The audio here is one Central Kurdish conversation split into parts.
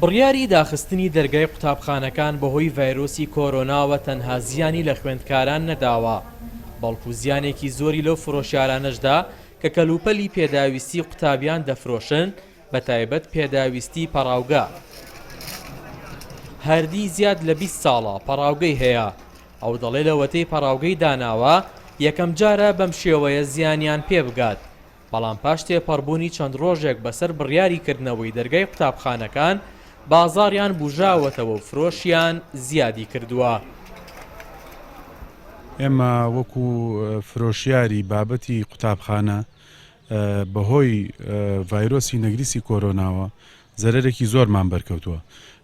بڕیاری داخستنی دەرگای قوتابخانەکان بەهۆی ڤایرۆسی کۆرۆناوە تەنها زیانی لە خوێندکاران نەداوە، بەڵکو زیانێکی زۆری لەو فرۆشیارانەش دا کە کەلوپەلی پێداویستی قوتابیان دەفرۆشن، بەتایبەت پێداویستی پەڕاوگە. هەردی زیاد لە 20 ساڵە پەڕاوگەی هەیە، ئەو دەڵێ لەوەتەی پەڕاوگەی داناوە یەکەمجارە بەم شێوەیە زیانیان پێبگات، بەڵام پاش تێپەڕبوونی چەند ڕۆژێک بەسەر بڕیاری کردنەوەی دەرگای قوتابخانەکان، بازاڕیان بوژاوەتەوە و فرۆشیان زیادی کردووە. ئێمە وەکو فرۆشیاری بابەتی قوتابخانە بەهۆی ڤایرۆسی نەگریسی کۆرۆناوە زەرەرێکی زۆرمان بەرکەوتووە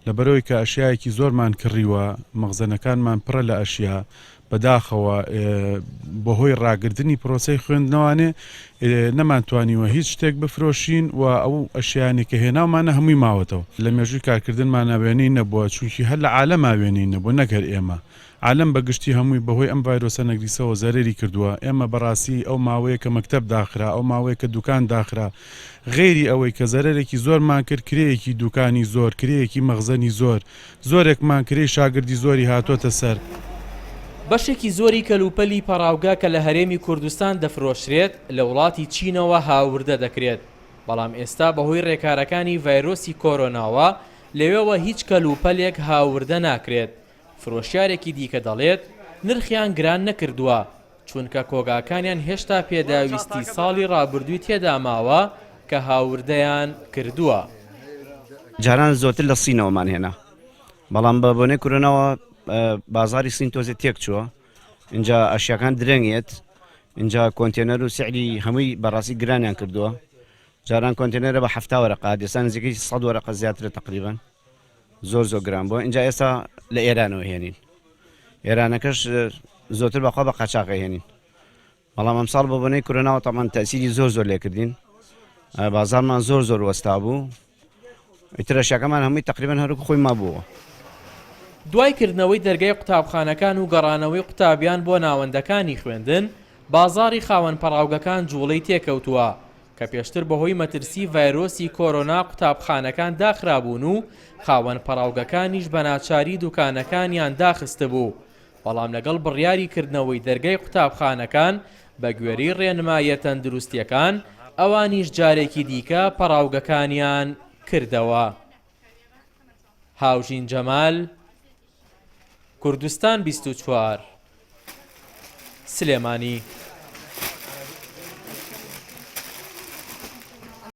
لەبەرئەوەی کە ئەشیایەکی زۆرمان کڕیوە مەخزەنەکانمان پڕە لە ئەشیا بەداخەوە بەهۆی ڕاگرتنی پرۆسەی خوێندنەوانێ نەمانتوانیوە هیچ شتێک بفرۆشین و ئەو ئەشیانی کە هێناومانە هەمووی ماوەتەوە لە مێژووی کارکردنمانە وێنەی نەبووە چونکی هەر لە عالەما وێنەی نەبووە نەک هەر ئێمە عالەم بە گشتی هەمووی بەهۆی ئەم ڤایرۆسە نەگریسەوە زەرەری کردووە، ئێمە بەڕاستی ئەو ماوەیە کە مەکتەب داخرا، ئەو ماوەیە کە دوکان داخرا، غەیری ئەوەی کە زەرەرێکی زۆرمان کرد، کرێیەکی دوکانی زۆر، کرێیەکی مەخزەنی زۆر، زۆرێکمان کرێی شاگردی زۆری هاتۆتە سەر. بەشێکی زۆری کەلوپەلی پەڕاوگە کە لە هەرێمی کوردستان دەفرۆشرێت لە وڵاتی چینەوە هاوردە دەکرێت، بەڵام ئێستا بەهۆی رێکارەکانی ڤایرۆسی کۆرۆناوە لەوێوە هیچ کەلوپەلێک هاوردە ناکرێت، فرۆشیارێکی دیکە دەڵێت، نرخیان گران نەکردووە، چونکە کۆگاکانیان هێشتا پێداویستی ساڵی رابردووی تێدا ماوە کە هاوردەیان کردووە. جاران زۆرتر لە سینەوەمان هێنا، بەڵام بە بۆنەی کورۆناوە بازاری سین تۆزێ تێک چووە، ئینجا ئەشیاکان درەنگێت، ئینجا کۆنتێنەر و سعری هەمووی بەڕاستی گرانیان کردووە، جاران کۆنتێنەرە بە 70 وەرەقە هات، ئێستا نزیکەی 100 وەرەقە زیاترە تەقریبەن. زۆر زۆر گران بووە ئینجا ئێستا لە ئێرانەوە هێنین ئێرانەکەش زۆرتر بەخوا بە قاچاقە هێنین بەڵام ئەمساڵ بە بۆنەی کورۆناوە تەمان تەسیری زۆر زۆر لێکردین بازارمان زۆر زۆر وەستا بوو ئیتر ئەشیاکەمان هەمووی تقریبا هەروک خۆی مابووەوە. دوای کردنەوەی دەرگای قوتابخانەکان و گەڕانەوەی قوتابیان بۆ ناوەندەکانی خوێندن، بازاڕی خاوەن پەڕاوگەکان جوڵەی تێکەوتووە، کە پێشتر بەهۆی مەترسی ڤایرۆسی کۆرۆنا قوتابخانەکان داخرابوون و خاوەن پەڕاوگەکانیش بەناچاری دوکانەکانیان داخستبوو، بەڵام لەگەڵ بڕیاری کردنەوەی دەرگای قوتابخانەکان بەگوێرەی ڕێنماییە تەندروستییەکان، ئەوانیش جارێکی دیکە پەڕاوگەکانیان کردەوە. هاوژین جەمال، کوردستان 24، سلێمانی.